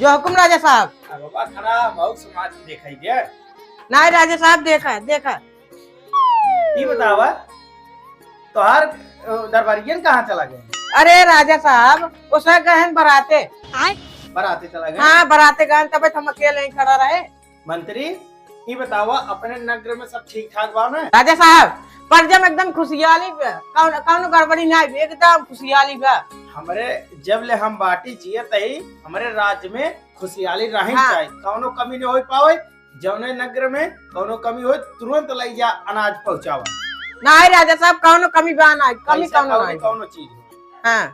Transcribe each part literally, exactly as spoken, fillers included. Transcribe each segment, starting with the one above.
जो हुकुम राजा साहब। अब बाबा खड़ा, बहुत समाज के देखा ही गया। नहीं राजा साहब, देखा, देखा। ई बतावा, तोहार, अ, दरबारियन कहाँ चला गए? अरे राजा साहब, वो सब गहन बराते। आय? बराते चला गए? हाँ, बराते गहन, तबे तो हम अकेले ही खड़ा रहे। मंत्री, ई बतावा, अपने नगर में सब ठीक ठाक बा ना? राजा साहब, प्रजा में एकदम खुशियाली बा, कौन, कौनो गड़बड़ी ना बा, एकदम खुशियाली बा। हमरे जब ले हम बाटी जियत ही, हमरे राज्य में खुशियाली रही हाँ। चाहे, कौनो कमी न हो पावे। जौने नगर में कौनो कमी हो, तुरंत लई जा, अनाज पहुँचावा। नहीं राजा साहब, कौनो कमी बा ना, कमी पैसा कौनो कौड़ी, नहीं। कौनो चीज हो। हाँ।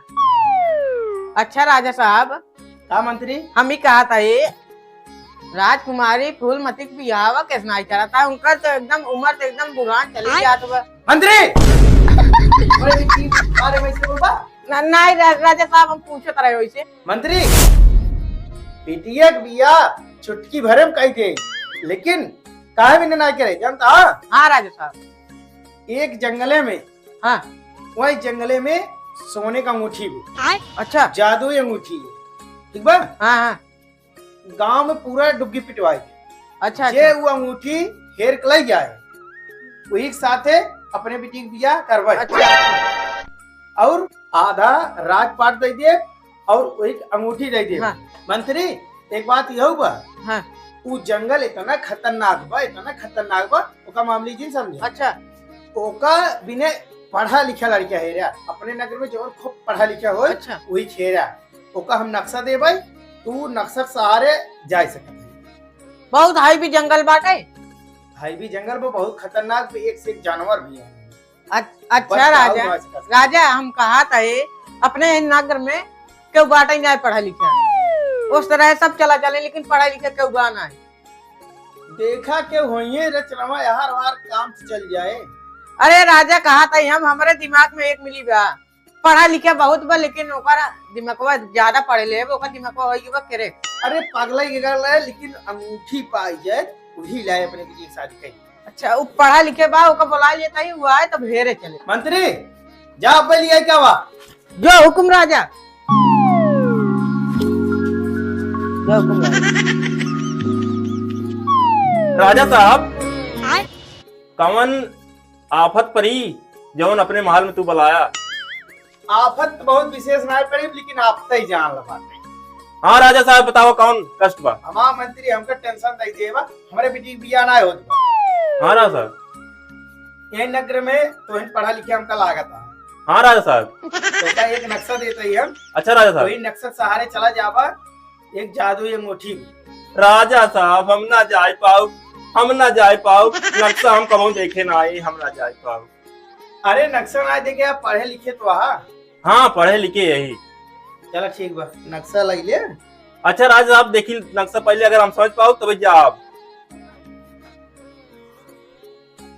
अच्छा राजा साहब, का मंत्री? हम ही कहा था ये, राजकुमारी फूलमती के बियाहवा कैसे नहीं चला था? उनकर तो एकदम उम्र तो एकदम बुढ़ान चली आय? जात बा। मंत्री! अरे, ई बारे में से बोलबा? ना, नहीं रा-, राजा साहब, हम पूछत रहे वैसे। मंत्री, बिटिया के बियाह छुटकी भरे में कही थे, लेकिन काहे भी ना करे, जानता? हाँ राजा साहब। एक जंगले में, हाँ। वही जंगले में सोने का अंगूठी भी। अच्छा। जादुई अंगूठी है, ठीक बा? हाँ, हाँ। गांव में पूरा डुग्गी पिटवाई। अच्छा, जे अच्छा। वो अंगूठी हेर के लई जाए, वही के साथे अपने बिटिया के बियाह करवाए। अच्छा, अच्छा। और आधा राजपाट दे दे और वही अंगूठी दे दे। हाँ। मंत्री, एक बात यहू बा, हाँ। उ जंगल इतना खतरनाक बा, इतना खतरनाक बा, ओका मामूली जिन समझे। अच्छा। ओका बिने पढ़ा लिखा लड़का है रे, अपने नगर में जवन खूब पढ़ा लिखा होय, अच्छा। वही खेरा। ओका हम नक्शा देबै, तू नक्शा के सहारे जाए सकत है। बहुत heavy जंगल बाटे। Heavy जंगल बा, बहुत खतरनाक बा, एक से एक जानवर भी है। अच-, अच्छा बस राजा, आऊ बस, बस। राजा, हम कहा था ये, अपने इन नगर में केहू बाटे नहीं पढ़ा लिखा। उस तरह सब चला चले, लेकिन पढ़ा लिखा केहू बा नहीं। देखा के होइए रचनवा, यार वार काम से चल जाए। अरे राजा, कहा था हम, हमारे दिमाग में एक मिली बा, पढ़ा लिखा बहुत बा, लेकिन ओकर दिमागवा ज्यादा पढ़े ले, ओकर दिमागवा होई बा करे। अरे पगला के गल है, लेकिन अंगूठी पाई जाए, वही लाए अपने बिटिया के शादी करी। अच्छा, उ पढ़ा लिखे बा, ओका बुला लेता ही, उ आए तब हेरे चले। मंत्री, जा अब लिया क्या बा? जो हुकुम राजा। जो हुकुम राजा। राजा साहब, आय? कवन आफत परी, जवन अपने महल में तू बुलाया? आफत तो बहुत विशेष ना पड़ी, लेकिन आप तय जान ला बात है। हाँ राजा साहब, बताओ कौन कष्ट बा? हमार मंत्री हमका tension दे दिए बा, हमरे बेटी के बियाह ना होत बा। हाँ राजा साहब। ये नगर में तोहिन पढ़ा लिखे हमका लागत है। हाँ राजा साहब। तो का एक नक्शा देते ही हम। अच्छा राजा साहब। वही नक्शा के सहारे चला जाबा, एक जादुई अंगूठी। राजा साहब, हम ना जाए पाउब, हम ना जाए पाउब, नक्शा हम कबहूँ देखे ना आए, हम ना जाए पाउब। अरे नक्शा ना देखे, आप पढ़े लिखे तो हा। हाँ, पढ़े लिखे यही। चला ठीक बा, नक्शा लाई ले। अच्छा राजा साहब, देखी नक्शा पहले, अगर हम समझ पाउब तब जाब।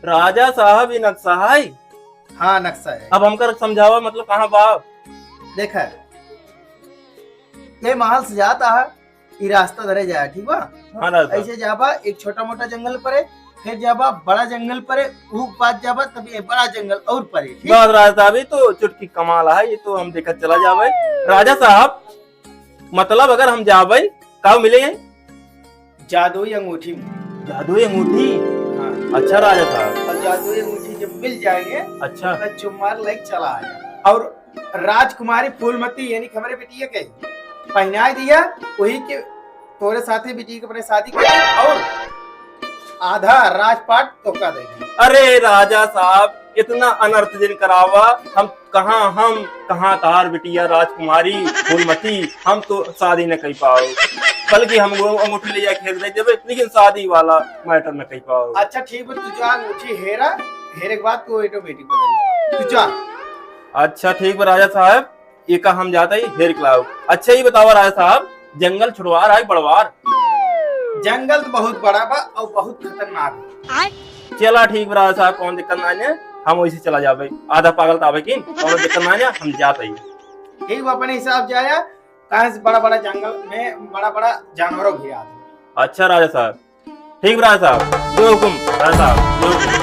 राजा साहब, ये नक्शा है? हाँ, नक्शा है। अब हमका समझावा, मतलब कहाँ बा? देखा, ये महल से जाता है, ये रास्ता धरे जाए, ठीक बा? हाँ, राजा साहब। ऐसे जाबा, एक छोटा मोटा जंगल परे, फिर जाबा बड़ा जंगल परे, ऊ पास जाबा, तब ये बड़ा जंगल और परे, ठीक? बस राजा साहब, ये तो चुटकी कमाल है, ये तो हम देखत चला जाबे। राजा साहब, मतलब अगर हम जाबे, का मिले? जादुई अंगूठी। जादुई अंगूठी? हाँ। अच्छा राजा साहब। और जादुई अंगूठी जब मिल जाएंगे, अच्छा। तो चुम्मार लेके चला आया। और राजकुमारी फूलमती यानी कि हमरे बिटिया के पहनाए दिया, वही के तोरे साथे बिटिया के अपने शादी कर और आधा राजपाट तोका देंगे। अरे राजा साहब, इतना अनर्थ जिन करावा, हम कहाँ, हम कहाँ तार बिटिया राजकुमारी फूलमती, हम तो शादी न कर पाओ, बल्कि हम वो अंगूठी ले जाके फेंक दे देबे, लेकिन शादी वाला matter न कर पाओ। अच्छा ठीक बा, तू जा अंगूठी हेरा, हेरे के बाद तू automatic बदल जाबा। तू जा। अच्छा ठीक बा राजा साहब, ये का हम जाता ही हेर के लाओ। अच्छा ये बतावा राजा साहब, जंगल छोटवार है बड़वार? जंगल तो बहुत बड़ा बा और बहुत खतरनाक बा। चला ठीक बा राजा साहब, कौन दिक्कत ना है, हम वैसे चला जाबे। आधा पागल तो आबे किन, कौन दिक्कत ना है, हम जाते ही। ठीक बा, अपने हिसाब जाया, कहाँ से बड़ा बड़ा जंगल में बड़ा बड़ा जानवरों भी आते। अच्छा राजा साहब, ठीक बा राजा साहब, जो हुकुम राजा साहब, जो हुकुम।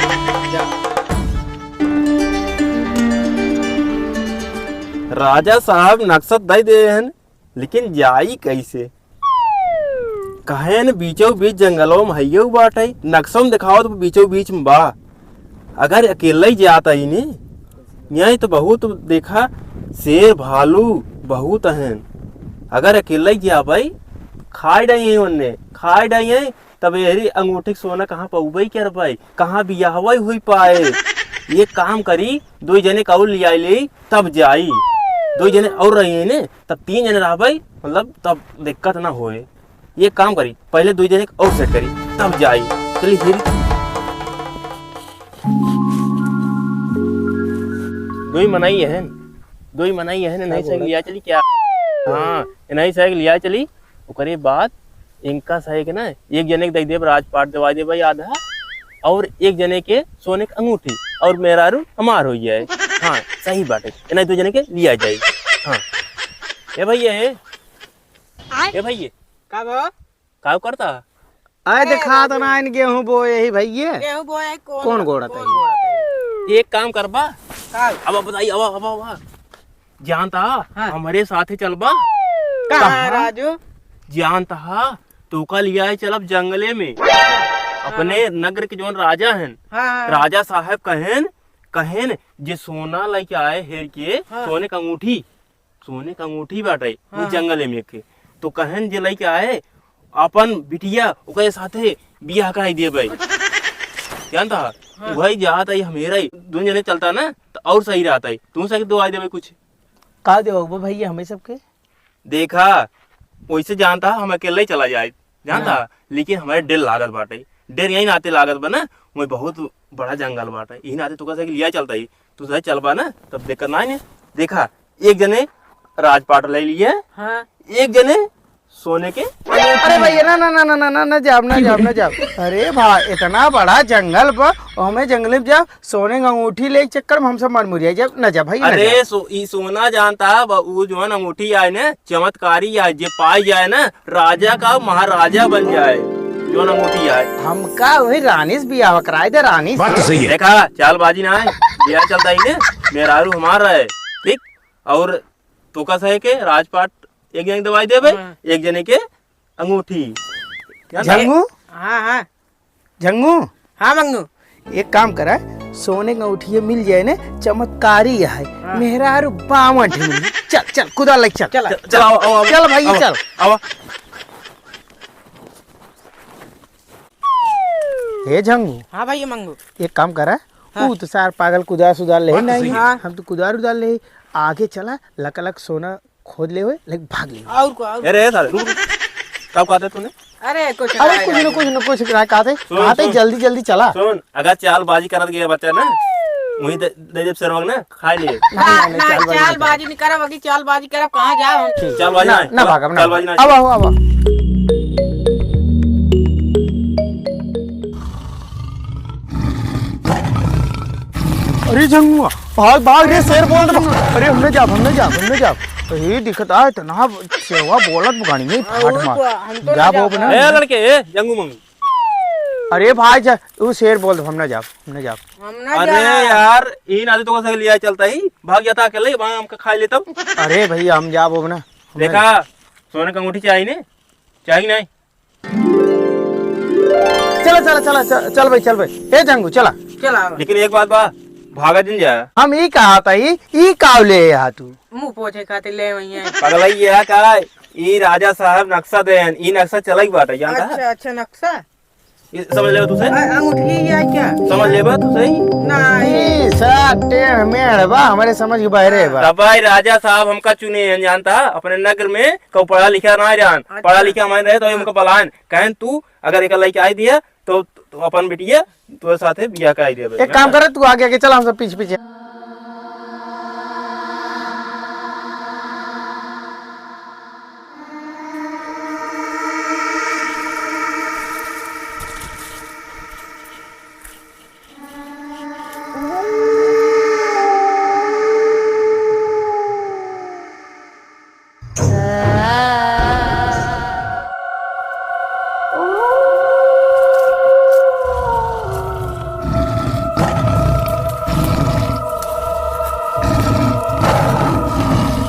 राजा साहब नक्शा दे दे हन, लेकिन जाई कैसे? कहेन बीचों बीच जंगलों में हइयो बाटे, नक्शों में देखावत बीचों बीच में बा। अगर अकेले ही जात ही ने, न्याय तो बहुत देखा, शेर भालू बहुत हन। अगर अकेले ही जाबे, खाए डाइए उन्ने, खाए डाइए, तब यही अंगूठी के सोना कहाँ पउबे करबे, कहाँ बियाहवा हुई पाए। ये काम करी, दो जने का और लिया ले, तब जाई। दो जने और रही ने, तब तीन जने रहबे, मतलब तब दिक्कत ना होए। ये काम करी, पहले दो जने और सेट करी, तब जाई। चली फिर। दो ही मनई है, दो ही मनई है, नहीं सही बोला? लिया चली क्या? हाँ, नहीं सही लिया चली। ओकरे बाद इनका सही के ना, एक जने के दे देब राजपाट, दवाई देब आधा, और एक जने के सोने के अंगूठी, और मेहरारू हमार हो जाए। हाँ, सही बात है, इन्हें दो जने के लिया जाए। हाँ, ए भैया है, ए भैया, का बा? का करता? आए ए, देखा तो ना इन गेहूं बोए ही भैया। गेहूं बोए ही, कौन कौन गोड़त है? गोड़त है? एक काम करबा। का? अब बताई, अब, अब, अब। जानता, हाँ। हमरे साथे चलबा? कहाँ, कहाँ? राजू? जानता, तोका लिया है चलब जंगले में। हाँ। अपने नगर के जौन राजा हैं, हाँ। राजा साहब कहेन, कहेन जे सोना लेके आए हेर के, हाँ। सोने का अंगूठी, सोने का अंगूठी बाटे, उ हाँ। जंगले में के। तो कहेन जे लेके आए, अपन बिटिया ओकरे साथे बियाह कराई देबे। जानता? हाँ। वही जात है, हमेरा ही। दोनों जने चलता ना, तो और सही रहता है। तू सके दवाई देबे कुछ। का देबो भैया हमें सबके? देखा, वैसे जानता, हम अकेले ही चला जाए, जानता? हाँ। लेकिन हमारे डर लागत बाटे। डर यही नाते लागत बा ना, वही बहुत बड़ा जंगल बाटे। यही नाते तोका सके लिया चलता ही। तू सही चलबा ना, तब दिक्कत ना है ने। देखा, एक जने राजपाट ले लिए, हाँ। एक जने सोने के। अरे भैया, ना, ना, ना, ना, ना, ना, ना जाब, ना जाब, ना जाब। अरे भाई, इतना बड़ा जंगल बा, और हमें जंगल में जाब, सोने का अंगूठी ले चक्कर में हम सब मर मुरिया जाब, ना जाब भाई, ना अरे जाब। सो-, ई सोना जानता है, ब-, उ जौन अंगूठी आए ने, चमत्कारी आए, जे पाई जाए ना, राजा का महाराजा बन जाए, जौन अंगूठी आए। हमका वही रानी से बियाह कराए दे, रानी से। बात तो सही है। देखा, चालबाजी ना है, बियाह चलता ही ने, मेहरारू हमारा है, ठीक? और तोका सहे के राजपाट एक जने के दवाई देबे, हाँ। एक जने के अंगूठी। क्या झंगू? हाँ, हाँ। झंगू? हाँ, मंगू। एक काम करा, सोने का अंगूठी मिल जाए ने, चमत्कारी है। हाँ। मेहरारू बावन ठे मिली। चल, चल, कुदाल लेके चल। चल, चल, चल, आओ, आओ, आओ, चल भाई, आओ, चल। आओ। हे झंगू। हाँ भाई, ये मंगू। एक काम करा, हाँ। ऊ तो सार पागल कुदार सुदार ले बात तो नहीं। सही है। हाँ। हम तो कुदार उदार ले, आगे चला, लक लक सोना खोद ले हुए, लेकिन भाग ले। और को, और ए रे, साले, रुक, रुक। का कहते तूने? अरे, कुछ अरे, ना, कुछ ना, कुछ ना, कुछ ना, कहते, सुन, कहते सुन। जल्दी, जल्दी चला। सुन, अगर चालबाजी करत गया बच्चा ना, वहीं दे, दे जब सरवंग ना, खा लिए। ना, नहीं, नहीं, ना, चालबाजी चालबाजी नहीं करब, अभी चालबाजी करब, कहाँ जाओ हम? ठीक। चालबाजी ना, नहीं, ना भागब, ना चालबाजी भागब। नहीं। अब आओ, अब आओ। अरे झंगुआ, भाग, भाग रे, शेर बोल दे। अरे हमने जाब, हमने जाब, हमने जाब। अरे दिखत आ, इतना सेवा बोलत बगानी नहीं, हाँ, फाट और मार। को, हम तो जाब ना हो जाब। बना। ए लड़के, ए, जंगू मंगू। अरे भाई, जा, तू शेर बोल दे, हमने जाब, हमने जाब। हम ना अरे जाब। यार, ई नाते तो कसे लिया चलता ही, भाग जाता अकेले, वहाँ हमका खा लेता। अरे भैया, हम जाब हो ना। हमने देखा, सोने का अंगूठी चाहिए ने? चाहिए नहीं? चला, चला, चला, चल, चल भाई, चल भाई। ए जंगू, चला। चला। लेकिन एक बात बा, भागा जिन जा। हम ई कहा था, ई, ई काव ले आ तू? मुंह पोछे खातिर ले वही है। पगला ये है का? ई राजा साहब नक्शा देन, ई नक्शा चलई बाटे, जानता है? अच्छा, अच्छा, नक्शा। ये समझ लेबा तू सही? आ, अंगूठी ये है क्या? समझ लेबा तू सही? नहीं। ई साहब टेढ़ मेढ़ बा, हमारे समझ के बाहरे बा। तब भाई राजा साहब हमका चुने हैं, जानता है? अपने नगर में कहू पढ़ा लिखा ना जान, अच्छा। पढ़ा लिखा हमारे रहे तो हमका बलान। कहेन तू अगर एक लइका आई दिया, तो, तो अपन बिटिया तोरे साथे बियाह कराई देबे। एक काम करे, तू आगे आगे चला, हम सब पीछे पीछे।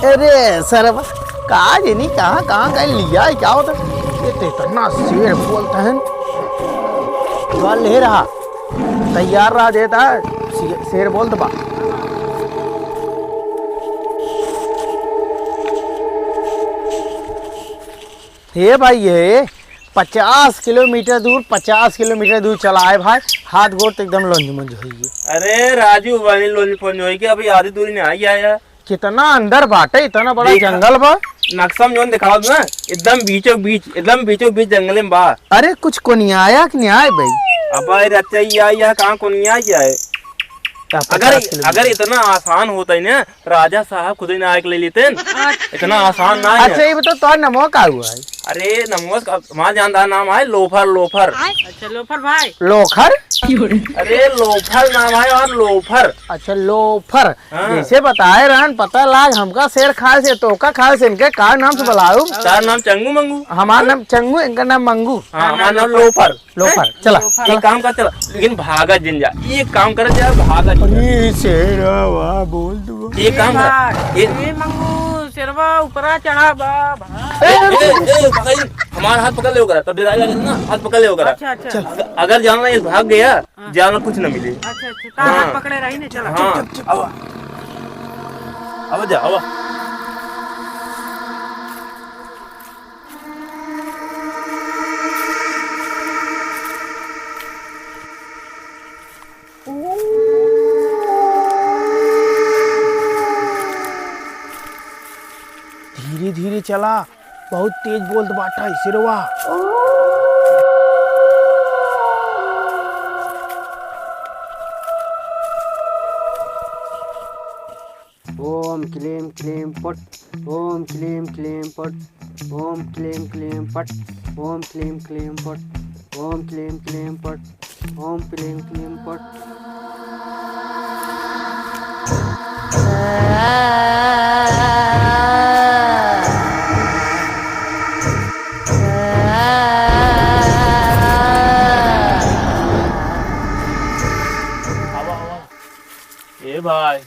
अरे सरवा, का जनी कहाँ कहाँ का लिया है, क्या होता? ये इतना शेर बोलत है, तो ले रहा, तैयार रहा देत है, शे-, शेर बोलत बा। हे भाई, ये पचास किलोमीटर दूर, पचास किलोमीटर दूर चला है भाई, हाथ गोड़ तो एकदम लोंज मोंज होई गए। अरे राजू, वही लोंज मोंज होई गए, अभी आधी दूरी नहीं आई आया। कितना अंदर बाटे, इतना बड़ा देखा, जंगल बा। नक्शा में जौन दिखावत ना, एकदम बीचों बीच, एकदम बीचों बीच जंगल में बा। अरे कुछ कोनियाया कि न्याय भाई? अबे रचैया, यह कहाँ कोनियाया है? का अगर, पचास किलोमीटर? अगर इतना आसान होता है ना, राजा साहब खुद ही ना आके ले लेते हैं। अच्छा। इतना आसान ना है। अच्छा, ये बताओ, तोहार नमवा का हुआ है? अरे, नमवा का, हमारा जानदार नाम है लोफर, लोफर। अच्छा, लोफर भाई। लोफर? अरे, लोफर नाम है और लोफर। अच्छा, लोफर। हाँ। जैसे बताए रहन, पता लाग, हमका शेर खाए से, तोका खाए से, इनके का नाम से बुलाऊ? तार नाम चंगू मंगू। हमार नाम चंगू, इनका नाम मंगू। हाँ, हमार नाम लोफर। लोफर, चला, लोफर। एक काम कर, चला, लेकिन भागा जिन जा, एक काम कर जा, भागा जिन जा। अरे, शेरवा, बोल दो। एक काम कर, भाग। ए, ए, मंगू, शेरवा ऊपरा चढ़ा बा, भाग। ए, ए, ए, पकड़, हमारा हाथ पकड़ ले ओकरा, तब डराए लगे ना, हाथ पकड़ ले ओकरा। अच्छा, अच्छा। अगर, अगर जान ला, ये भाग गया, हाँ। जान ला कुछ न मिले। अच्छा, अच्छा, तो हाँ। हाथ पकड़े रही ने, चला। हाँ, अब, अब जा, अब। धीरे धीरे चला, बहुत तेज बोलत बाटा है शेरवा। ओम क्लीम क्लीम पट, ओम क्लीम क्लीम पट, ओम क्लीम क्लीम पट, ओम क्लीम क्लीम पट, ओम क्लीम क्लीम पट, ओम क्लीम क्लीम पट। आवा, आवा। ए भाई,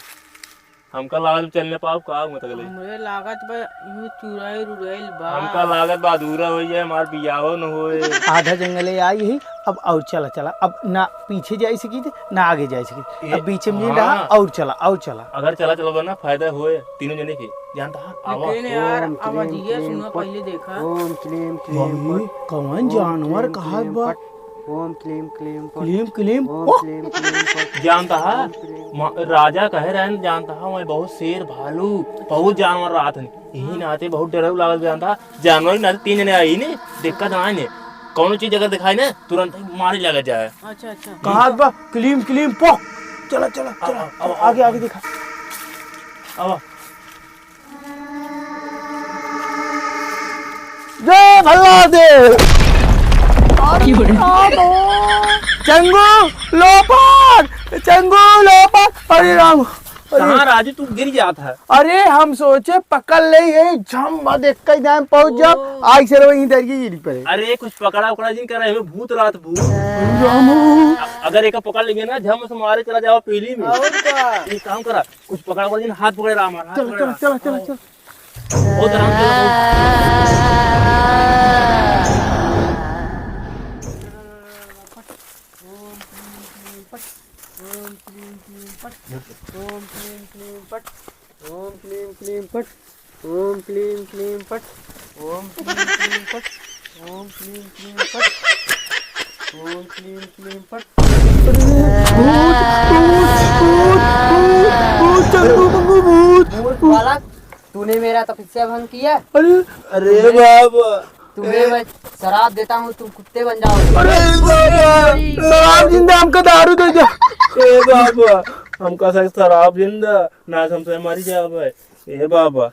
हमका लागत बा चल न पाउब का, मतलब ले। हमरे लागत बा यूं चुड़ैल उड़ैल बा। हमका लागत बा अधूरा होइ जाए, हमार बियाहो न होए। आधा जंगले आई ही, अब और चला, चला, अब ना पीछे जाए सकी थे, ना आगे जाए सकी थे। ए, अब बीचे में हाँ। रहा, और चला, और चला। अगर चला, चला बा ना, फायदा होए तीनों जने के। जानता है? आवा। लेकिन यार, ओम क्लीम आवाजिया क्लीम सुना पट, पहले देखा। ओम क्लीम क्लीम मम्मी, पट, कौन ओम जानवर क्लीम कहाँ क्लीम बा? पट, ओम क्लीम क्लीम पट, क्लीम क्लीम, ओम ओह! क्लीम क्लीम पट, जानता है? ओम क्लीम म-, राजा कहे रहन, जानता है, वहीं बहुत शेर, भालू, बहुत जानवर रहत हन। यही नाते बहुत डर लागल, जानता है? जानवर के नाते तीन जने आई ने, दिक्कत ना आए ने। कौनो चीज अगर दिखाई ने, तुरंत मारे लगा जाए। अच्छा, अच्छा। कहाँ बा? क्लीम, क्लीम, पो। चला, चला, चला, आवा, चला, आवा, आगे, आवा। आगे दिखा। आवा। जय भल्ला दे। की हो रहा है? चंगू लोफर, चंगू लोफर। अरे राम, अरे। कहाँ राजू, तू गिर जात है? अरे हम सोचे पकड़ ले, ये झम, बस एक ही दाएं पहुंच जाओ। ओ। आई से वहीं दरिये गिरी पड़े। अरे कुछ पकड़ा उकड़ा जिन करा, हमें भूत रात भूत। अरे राम। अ-, अगर एक पकड़ लेंगे ना, झम से मारे चला जाओ पीली में। और का? एक काम करा, कुछ पकड़ा, पकड़ा, हाथ पकड़े रहा हमारा, हाथ चल, पकड़े चल, रहा। चल, चल, चल। बहुत आराम से लगा। ओम क्लीम क्लीम पट। ओम क्लीम क्लीम पट। ओम क्लीम क्लीम पट। ओम क्लीम क्लीम पट। ओम क्लीम क्लीम पट। ओम क्लीम क्लीम पट। भूत, भूत, भूत, भूत, भूत, चंदू मंगू भूत। भूत बालक, तूने मेरा तपस्या भंग किया। अरे, अरे बाबा। तुम्हें मैं शराप देता हूँ, तुम कुत्ते बन जाओ। अरे बाबा, शराब जिंदा, हमका दारू दे दे। ए बाबा, हमका से शराब जिंदा, ना हमसे मरी जावे। ए बाबा,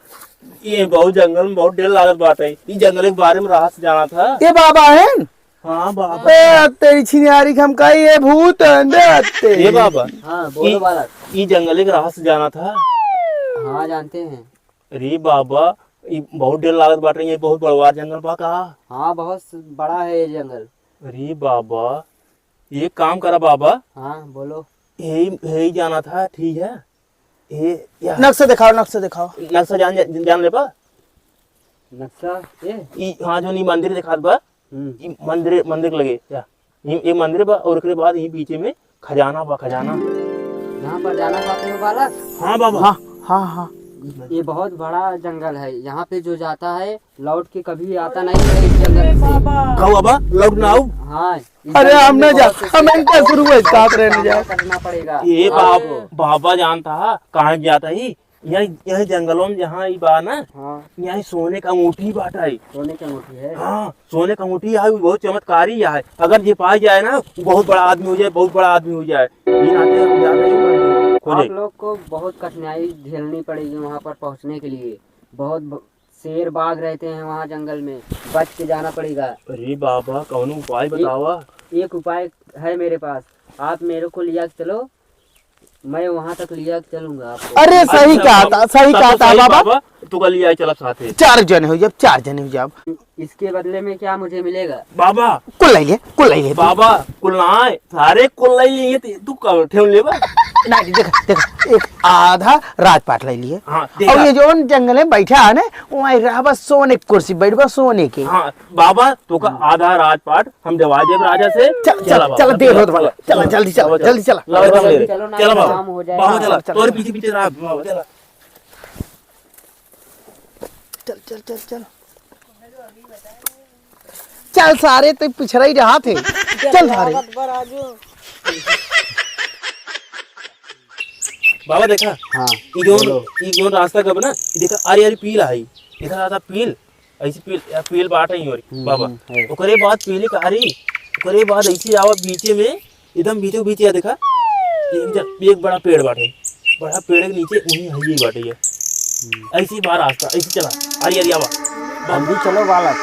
ये बहुत जंगल में बहुत डर लागत बाटे। ई जंगल के बारे में रहस्य जानत ह? ए बाबा हैं? हाँ बाबा। ए, तेरी छिनियारी के हम कही, ये भूत हैं, दे तेरी। ए बाबा। हाँ, बोलो ई, बालक। ई जंगल के रहस्य जानत ह? हाँ, जानते हैं। अरे बाबा, ई बहुत डर लागत बाटे, ये बहुत बड़वार जंगल बा का? हाँ, बहुत बड़ा है ये जंगल। अरे बाबा, ये काम करा बाबा। हाँ, बोलो। हे, हे जाना था, ठीक है? हे, या। नक्शा दिखाओ, नक्शा दिखाओ। नक्शा जान, जान, जान ले बा? नक्शा, ये? ई, हाँ, जो नी मंदिर देखात बा, हम्म। ई मंदिर, मंदिर के लगे, या। ई, ई मंदिर बा, और ओकरे बाद ई बीचे में खजाना बा, खजाना। यहाँ पर जाना चाहते हो बालक? हाँ बाबा। हाँ, हाँ, हाँ। ये बहुत बड़ा जंगल है, यहाँ पे जो जाता है, लौट के कभी आता नहीं है इस जंगल से। का बाबा, लौट ना आऊ? हाँ, इस अरे, जंगल हम में ना जा, बहुत से हम इनका शुरू है, साथ रहने जाए। सामना करना पड़ेगा ये बाप, आपको। बाबा जानता है, कहाँ जाता ही? यही, यही जंगलों में जहाँ ई बा ना, हाँ। यही सोने का अंगूठी बाटा है। सोने की अंगूठी है? हाँ, सोने का अंगूठी है, वो बहुत चमत्कारी है। अगर ये पाई जाए ना, वो बहुत बड़ा आदमी हो जाए, बहुत बड़ा आदमी हो जाए। ये नाते हम जाते हैं, खोजे। आप लोग को बहुत कठिनाई झेलनी पड़ेगी वहाँ पर पहुँचने के लिए। बहुत ब-, शेर बाघ रहते हैं वहाँ जंगल में, बच के जाना पड़ेगा। अरे बाबा, कौनो उपाय एक, बतावा। एक उपाय है मेरे पास, आप मेरे को लिया के चलो, मैं वहाँ तक लिया के चलूंगा आपको। अरे, सही अच्छा, कहा बाबा। था, सही तब कहा तो था, सही, बाबा। बाबा, तू का लिया चलब साथे। चार जने हो जाब, चार जने हो जाब। इसके बदले में क्या मुझे मिलेगा? बाबा। कुल ले ले, कुल ले ले। बाबा, कुल ना आए, सारे कुल ले लिए, तू, तू कब ठेव लेबा? नहीं, देख, देख, एक आधा राजपाट ले लिए। हाँ, देखा। और ये जोन जंगल में बैठा है ना, वहाँ रहबा सोने की कुर्सी, बैठबा सोने के। हाँ, बाबा, तोका हम्म। आधा राजपाट हम देवा देब राजा से। चल, चला चल, बाबा, चल, देर चला, होत बा। चला, चला, जल्दी चला, बाबा, जल्दी चला। चला, बाबा, चला, चला, चला, बाबा, चला, बाबा, चला। चल, चल, चल, चल। चल, चल, चल, चल, चल। बाबा, चला। तोरे पीछे, पीछे रहा, बाबा, चला। चल, चल, चल, चल। चल सारे, तू पिछड़ा ही रहा थे। चल सारे। बाबा, देखा? हाँ, ई जोन, बोलो। ई जोन रास्ता गब ना, ई देखा, अरे, अरे, पील आई। देखा, रास्ता पील। ऐसे पेल, या पेल बाटे ही और हम्म, बाबा। हम्म, है। ओकरे बाद पेले का, अरे, ओकरे बाद ऐसे आवा बीचे में, एकदम बीचों बीच या देखा, एक ज-, एक बड़ा पेड़ बाटे, बड़ा पेड़ के नीचे वहीं है ये बाटे ये। हम्म। ऐसे ही बाहर रास्ता, ऐसे चला, अरे, अरे, आवा। बाबा। जल्दी चलो बालक,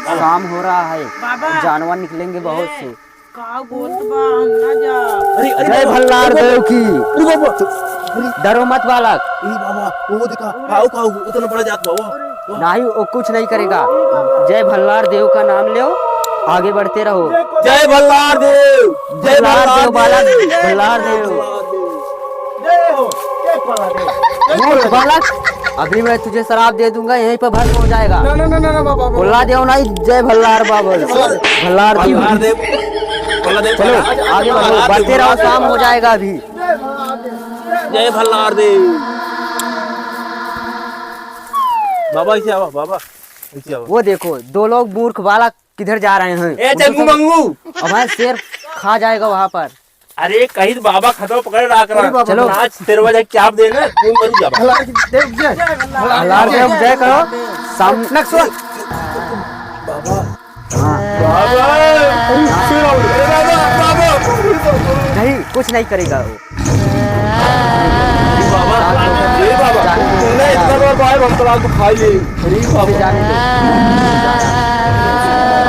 आवा। शाम हो रहा है, बाबा। जानवर निकलेंगे बहुत से। का बोलत बा, हम ना जा। अरे, अरे, जय बाबा, भल्लार अरे, देव की। अरे, बाबा। डरो मत बालक। अरे, बाबा, वो देखा, खाओ, खाओ, उतना बड़ा जात बाबा। नहीं, वो कुछ नहीं करेगा। जय भल्लार देव का नाम लो, आगे बढ़ते रहो। जय भल्लार देव, जय भल्लार भल्लार देव बालक, देव। भल्लार देव। जय हो, जय भल्लार देव। मूर्ख बालक, अभी मैं तुझे श्राप दे दूंगा, यहीं पर भस्म हो जाएगा। ना, ना, ना, ना, ना, बाबा, बाबा। भल्लार देव नहीं, जय भल्लार बाबा। भल्लार देव। भल्लार देव। भल्लार देव। चलो, आगे बढ़ो, बढ़ते रहो, शाम हो जाएगा अभी। जय भल्लार देव। बाबा, ऐसे आवा, बाबा, ऐसे आवा। वो देखो, दो लोग मूर्ख बालक किधर जा रहे हैं? ए, उनको चंगू तो मंगू। अब शेर खा जाएगा वहाँ पर। अरे, कहीं तो बाबा खतवा पकड़ रहा करा। अरे बाबा। चलो। आज तेरवा जाए क्या आप देना? तू मर जा। भल्लार की देव जय। भल्लार देव जय करो। साम- नक्सवा। बाबा। हाँ। बाबा। अरे बाबा, बाबा। नहीं, कुछ नहीं करेगा वो। बाबा, ए बाबा, तूने इतना बार बाहर हम तलाक को खा लिए। अरे बाबा। जाने दो।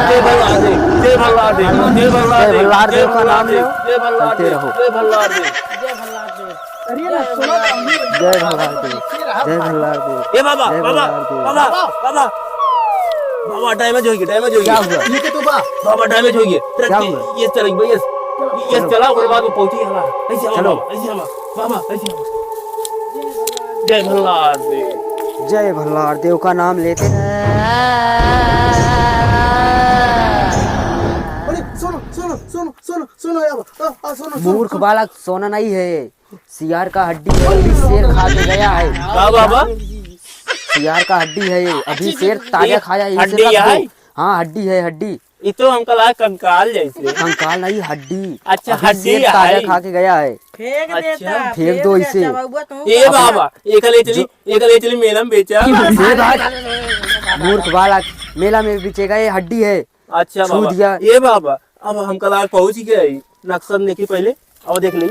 जय भल्लार देव, जय भल्लार देव, जय भल्लार देव, जय भल्लार देव का नाम लो, जय भल्लार चलते देव, रहो। जय भल्लार देव। अरे ना, सुनो तो, हम भी जय भल्लार देव, जय भल्लार देव। ए बाबा, जय बाबा, भल्लार देव। बाबा, बाबा। बाबा, damage होइगे, damage होइगे। क्या हुआ? ये तो बा- बाबा, damage होइगे। क्या हुआ? ये चल, भैया, ये चलो। चला, ओकरे बाद वो पहुंची हला। ऐसे हला, चलो। बाबा, ऐसे हला। बाबा, ऐसे हला। जय भल्लार देव। जय भल्लार देव का नाम लेते। अरे, सुनो, सुनो, सुनो, सुनो, सुनो, या बा-, आ, आ, सुनो, सुनो, मूर्ख सुनो। बालक, सोना नहीं है, सियार का हड्डी है, अभी शेर खा के गया है। का बाबा? सियार का हड्डी है, अभी शेर ताजा खाया है, इसे हड्डी रख दो। है? हाँ, हड्डी है, हड्डी। ये तो हमका लगा कंकाल जैसे। कंकाल नहीं, हड्डी। अच्छा, अभी हड्डी शेर ताजा है। खा के गया है। फेंक अच्छा। देता, फेंक दो इसे। देता, बाबुआ, तू ए बाबा, एक ले चली, जो एक ले चली मेला में बेचा। ये बात, मूर्ख बालक, मेला में बेचेगा, ये हड्डी है। अच्छा छू बाबा। दिया। ए बाबा, अब हमका लाग पहुँच गया है। नक्शा देखी पहले, अब देख ली।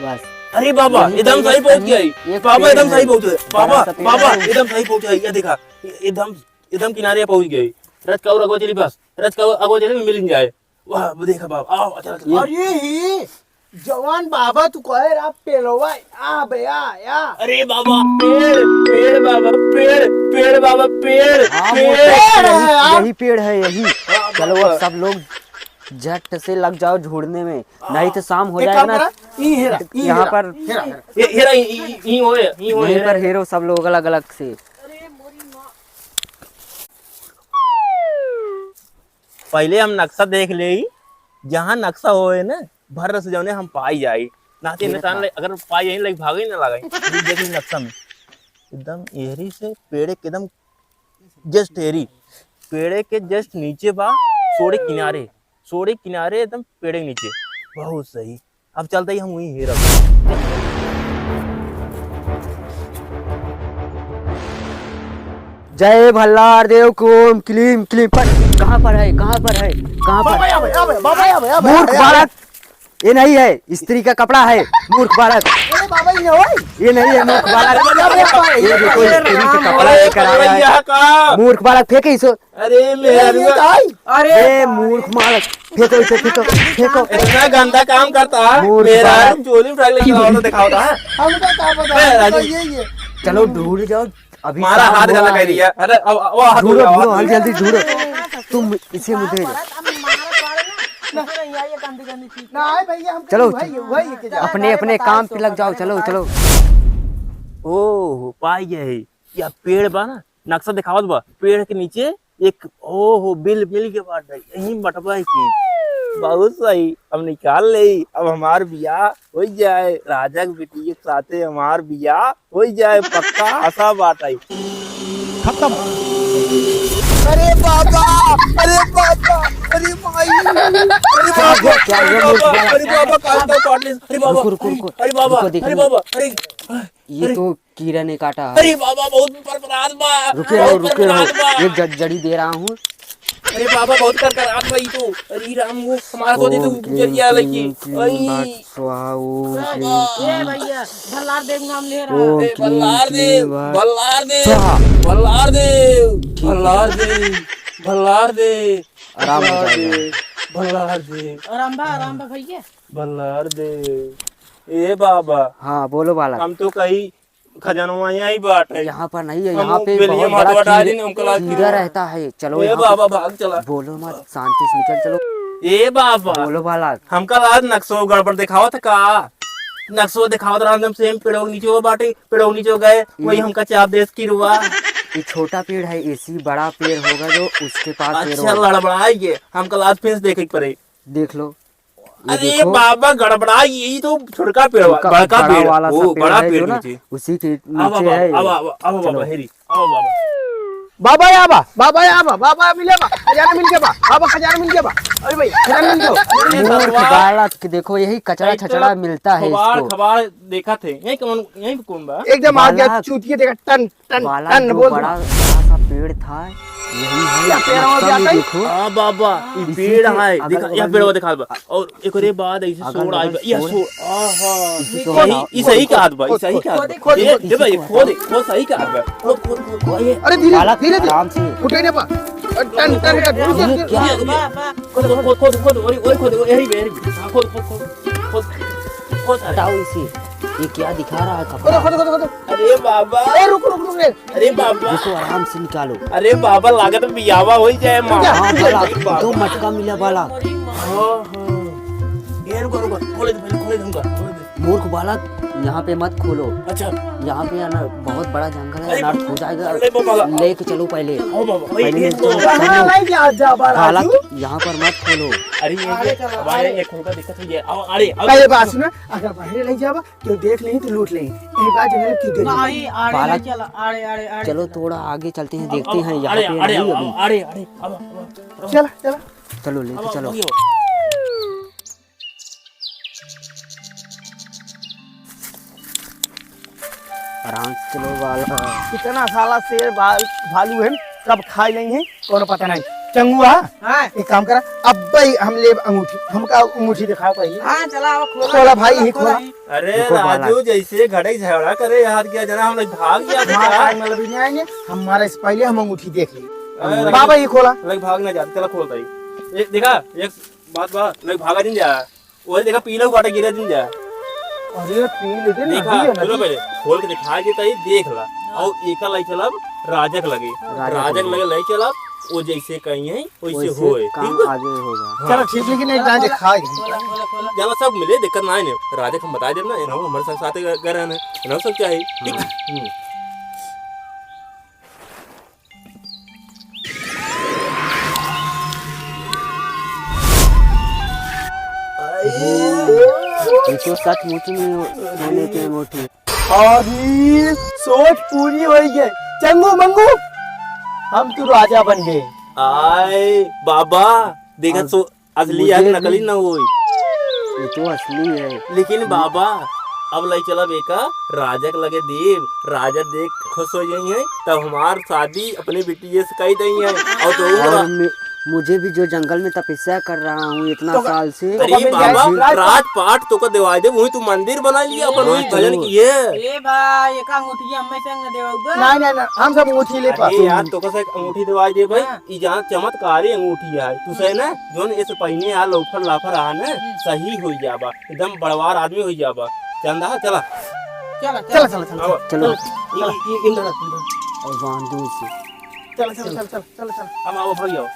बस। अरे बाबा, यही एकदम तो सही पहुँच गया है। एक बाबा, पेड़ एकदम है। सही पहुँच गया है। बाबा, बड़ा सा पेड़ बाबा, है। एकदम सही पहुँच गया है। ये देखा, ये एकदम, एकदम किनारे पहुँच गया है। रथ का और अगवा चली बस, रथ का और अगवा चली मिल जाए। वाह, वो देखा बाबा, आओ, अच्छा, अच्छा। ये अरे ही, जवान बाबा तू कहे रहा पेलवा, आ बे, आ, आ। अरे बाबा, पेड़, पेड़ बाबा, पेड़, पेड़ बाबा, पेड़, हाँ, पेड़। वो पेड़ है, यही, आप यही पेड़ है, यही। हाँ, चलो, बाबा। अब सब लोग झट से लग जाओ ढूंढने में, हाँ। नहीं तो शाम हो एक जाएगा काम ना। करा, ई हेरा, ई यहाँ हेरा, पर हेरा, हेरा। ये हेरा, ई, ई, ई होए, ई होए, यहीं हेरा। पर हेरो सब लोग अलग अलग से। अरे मोरी माँ। पहिले हम नक्शा देख लेई, जहाँ नक्शा होए ना, भर से जौने हम पाई जाई। ना तो ये इंसान देखा। ले-, अगर पाई जाई, लाइक भागे ना लगाई। ये देख ली नक्शा में, एकदम एहरी से पेड़े के एकदम just एहरी, पेड़े के just नीचे बा, सोड़े किनारे, सोड़े किनारे एकदम पेड़े के नीचे। बहुत सही। अब चलते ही हम वहीं हेरब। जय भल्लार देव को ओम क्लीम क्लीम पट। कहाँ पर है, कहाँ पर है, कहाँ पर? बाबा, यहाँ पे, यहाँ पे, बाबा, यहाँ पे, यहाँ पे, मूर्ख यहाँ पे। बालक, ये नहीं है, स्त्री का कपड़ा है, मूर्ख बालक। अरे बाबा, ये नहीं। ये नहीं है, मूर्ख बालक। अरे बाबा, ये देखो, स्त्री का कपड़ा लेकर आ रहा है। मूर्ख बालक, फेंके इसको। अरे मेहरुआ। अरे ए, मूर्ख मालक, फेंको इसे, फेंको, फेंको। इतना गंदा काम करता है। मूर्ख मेहरुआ बालक। चोली उठा के लेके आओ तो दिखाओ तो, हाँ? हमको क्या पता? ए, राजू। ये, ये। चलो, ढूंढ जाओ। अभी मारा काम हाथ हुआ गंदा कर है। दिया। अरे, अब, अब हाथ ढूंढो, धो, ढूंढो, हाथ हाल धो। जल्दी ढूंढो। तुम इसे मुझे ना, आए भैया, हम चलो, वही, वही के जा। अपने, अपने काम पे लग जाओ, चलो, चलो। ओह, पाई गए। या पेड़ बा ना, नक्शा देखावत बा, पेड़ के नीचे एक, ओहो, बिल मिल के बाटे, यही बटवा है की। बहुत सही, अब निकाल ले, अब हमार बियाह हो जाए, राजा के बेटी के साथे हमार बियाह हो जाए, पक्का आशा बाटे। खत्म। अरे बाबा, अरे बाबा, अरे भाई, अरे बाबा, क्या हुआ, क्या हुआ, अरे बाबा, अरे बाबा, काट दो, काट ले, अरे बाबा, रुको, रुको, रुको, अरे बाबा, रुको, देखिए। अरे बाबा, अरे, ये अरे। तो कीड़ा ने काटा है। अरे बाबा, बहुत बरबरात बा। रुके रहो, बहुत रुके रहो। बरबरात बा। ये ज-, जड़ी दे रहा हूँ। अरे बाबा, बहुत करकरात बा ई तो। अरे राम, वो हमारा तो दे तो ओम क्लीं गुजर गया क्लीं लड़की। क्लीं आई। भट स्वाहा ओम क्लीं बाबा। क्लीं। ए भैया, भल्लार देव नाम ले रहा है। ओम ए, क्लीं भल्लार क्लीं देव, भट भल्लार देव, स्वाहा। भल्लार देव, ठीक है। भल्लार देव, भल्लार देव। आराम हो भल्लार जाएगा। देव, भल्लार देव। आराम बा, आराम बा भैया। भल्लार देव। ए बाबा। हाँ, बोलो बालक। हम तो कही खजनवा यहीं बाटे। यहाँ पर नहीं है, हम यहाँ पे बेलिया बहुत बड़ा माथवा डाल कीड़ा, दिन, हमका लाग कीड़ा रहता है। चलो ए यहाँ पे बाबा, भाग चला। बोलो मत, शांति से निकल चलो। ए बाबा। बोलो बालक। हमका लाग नक्शो गड़बड़ दिखावत का? नक्शो दिखावत रहा, हम सेम पेड़ों के नीचे वो बाटे, पेड़ों के नीचे गए, वही ये हमका चाप देस की रुआ। ये छोटा पेड़ है, इसी बड़ा पेड़ होगा जो उसके पास ये अच्छा, रोड। लड़बड़ाई ये, हमका लाग फिर से देखे के पड़े। देख लो। ये अरे देखो। बाबा, गड़बड़ा, ये तो छोटका पेड़ वा-, छोटका, बड़का बड़ा पेड़, वाला वो सा पेड़ बड़ा है पेड़ जो ना, नीचे। उसी के अब, नीचे अब, है अब, ये। अब, अब, अब, चलो। बाबा, हेरी, अब, बाबा। बाबा, या बा, बाबा, या बा, बाबा, मिले बा, खजाना मिल गया बा, बाबा, खजाना मिल गया बा। अरे भाई, खजाना मिल गया बा। अरे मूर्ख बालक, देखो, यही कचरा छचड़ा मिलता है इसको। खबार देखा थे, यही कौन, यही कौन बा? एकदम आ गया, बालक। चूतिया देखा, टन, टन, बालक टन जो बोल। बड़ा, बड़ा सा पेड़ था, यही है। क्या पेड़ हो गया? देखो। हाँ बाबा, ये इसी पेड़ के है। अगल देखा, बगल यह पेड़ में दिखा बा। और एकरे बाद ऐसे अगल सोड़ बगल आइल बा। यह सोड़। सोड़, आहा। इसी को यही, हटाओ। ई सही कहत बा, ई सही कहत बा। खोद, खोद, ए, खोद, ए भाई, खोद। खोद, खोद, सही कहत बा। खोद, खोद, खोद, खोद। अरे धीरे, बालक, धीरे, धीरे। आराम से। फुटे ना बा। टन, टन का धीरे, ये धीरे। क्या? खोद, खोद, खोद, खोद, और, और खोद, और, यही, यही। हाँ, खोद, खोद, खोद, खोद, खोद। हटाओ इसे। ये क्या दिखा रहा है कपड़ा? खोदो, खोदो, खोदो, खोदो। अरे बाबा। ए, रुक, रुक, रुक रे। अरे बाबा। इसको आराम से निकालो। अरे बाबा, लागत बियावा हो ही जाए, माँ। हाँ, बालक, बाबा। दो मटका मिला, बालक। हाँ, हाँ। ये रुको, रुको, खोले दे, पहले खोले दे, खोले दे। मूर्ख बालक, यहाँ पे मत खोलो। अच्छा। यहाँ पे अन-, बहुत बड़ा जंगल है, अरे, अनर्थ हो जाएगा। अरे बाबा। लेके चलो पहले। ओ बाबा, पहले ये लेके तो चलो। बाबा, भाई, जा, जा, बालक, बालक, यहाँ पर मत खोलो। अरे, ये, अरे, ये, चलो, हमारे अरे। ये खोल का दिक्कत हो गया। अब, अरे, अब पहले बात सुना, अगर बाहर ले जावा, क्यों देख लें तो लूट लें। यही बात जंगल में क्यों देख लें? नहीं, आड़े बालक, नहीं चला, आड़े, आड़े, आड़े चलो चला। थोड़ा आगे चलते हैं, अब, देखते अब, हैं, यहाँ आड़े, पे आड़े, नहीं अब, अभी। आड़े, आड़े, अब, अब, अब। चला, चला। चलो, लेके अब, अब, चलो। अब, अब। आराम से चलो बालक। कितना साला शेर भाल-, भालू है, कब खाए नहीं है, कोनो पता नहीं। चंगुआ, हाँ। एक काम करा, अब भाई हम लेब अंगूठी, हमका अंगूठी दिखाओ पहले। हाँ, चला, अब खोला, खोला भाई, खोला, यही खोला। खोला। अरे रुको बालक। राजू, जैसे घड़े झगड़ा करे, यार क्या जना हम लोग भाग गया था हाँ, क्या? भाई, मतलब, नहीं आएंगे, हमारा इस पहले हम अंगूठी देख लिए। अरे बाबा, ये खोला। लग भाग ना जाते, चला खोलता ही। ये देखा, एक बात बा, लग भागा नहीं जा। ओए देखा, पीला काटा गिरा दिन जा। अरे, पी लेते ना, देखा, पी लेना। सुनो पहले, खोल के दिखाई देता ही, देख ला। और एका लाई चलब, राजक लगे। राजक राजक लगे। लगे लाई चलब, वो जैसे कहीं है, वैसे वैसे होए, काम ठीक बा? आगे होगा। हाँ। चलो, ठीक, लेकिन एक बार दिखाई। खोला, खोला, खोला। चलो, सब मिले, दिक्कत ना है, राजक हम बता देब ना, इन्हों हमारे साथ, साथ घर है ना, इन्हों सब चाहे, ठीक? हाँ। हम्म। ये तो सचमुच में सोने की अंगूठी है। अरे, सोच पूरी होई गई। चंगू मंगू, हम तू राजा बन गए। आय बाबा, देखा अब तो असली मुझे आग भी नकली ना होई। ये तो असली है। लेकिन बाबा, अब लई चलब एका राजा के लगे देब, राजा देख खुश हो जाई है, तब हमार शादी अपने बिटिया से कई दई है। और तो और और मैं, मुझे भी जो जंगल में तपस्या कर रहा हूँ इतना तो साल से, अरे तो बाबा, मुझे राजपाट। राजपाट तो को देवाई देब, वही तू मंदिर बना लिया अपन, हाँ, वही तो भजन किए। ए भाई, एक अंगूठी हमें संग देवगा। नहीं, नहीं, नहीं, हम सब अंगूठी ले पा। अरे यार, तो को से एक अंगूठी देवाई दे भाई। हाँ। ई जान चमत्कारी अंगूठी है, तू से ना, जोन इस पहिने आ लोफर लाफर आ ना, हम्म। सही हो जाबा, एकदम बड़वार आदमी हो जाबा। चंदा, चला। चला, चला, चला, चला। आवा। चलो। चला, ई, ई, ई, इधर आ, इधर। और बांधो इसे। चला, चला, चला, चला, चला, चला। हम आओ, भाई आओ।